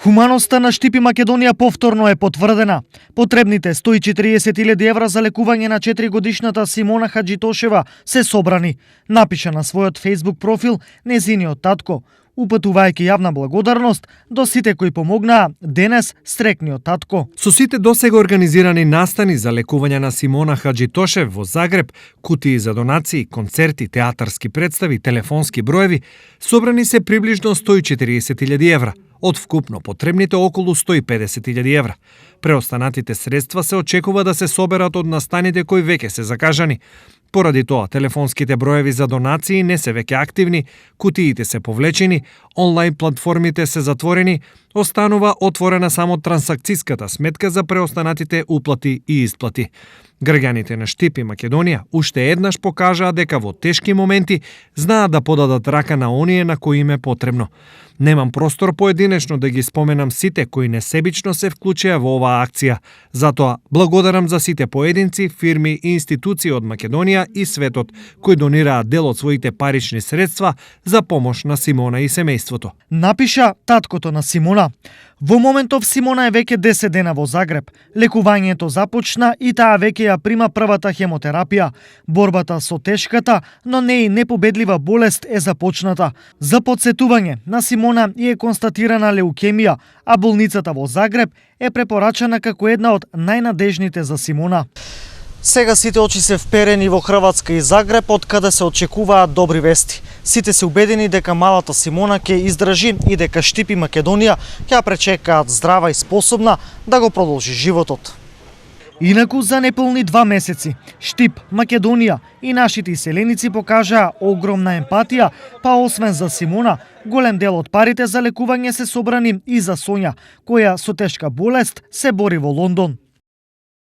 Хуманоста на Штип и Македонија повторно е потврдена. Потребните 140.000 евра за лекување на 4-годишната Симона Хаджитошева се собрани, напиша на својот Facebook профил незиниот татко, упатувајќи јавна благодарност до сите кои помогнаа денес стрекниот татко. Со сите досега организирани настани за лекување на Симона Хаджитошев во Загреб, кутии за донации, концерти, театарски представи, телефонски броеви, собрани се приближно 140.000 евра, од вкупно потребните околу 150.000 евра. Преостанатите средства се очекува да се соберат од настаните кои веќе се закажани. Поради тоа, телефонските броеви за донации не се веќе активни, кутиите се повлечени, онлайн платформите се затворени, останува отворена само трансакцијската сметка за преостанатите уплати и исплати. Граѓаните на Штип и Македонија уште еднаш покажаа дека во тешки моменти знаат да подадат рака на оние на кои им е потребно. Немам простор поединечно да ги споменам сите кои несебично се вклучија во оваа акција. Затоа, благодарам за сите поединци, фирми и институции од Македонија и светот кои донираат дел од своите парични средства за помош на Симона и семејството. Напиша таткото на Симона. Во моментов Симона е веќе 10 дена во Загреб. Лекувањето започна и таа веќе ја прима првата хемотерапија. Борбата со тешката, но не и непобедлива болест е започната. За потсетување, на Симона е констатирана леукемија, а болницата во Загреб е препорачана како една од најнадежните за Симона. Сега сите очи се вперени во Хрватска и Загреб, од каде се очекуваат добри вести. Сите се убедени дека малата Симона ќе издржи и дека Штип и Македонија ќе ја пречекаат здрава и способна да го продолжи животот. Инаку за неполни 2 месеци, Штип, Македонија и нашите иселеници покажаа огромна емпатија, па освен за Симона, голем дел од парите за лекување се собрани и за Сонја, која со тешка болест се бори во Лондон.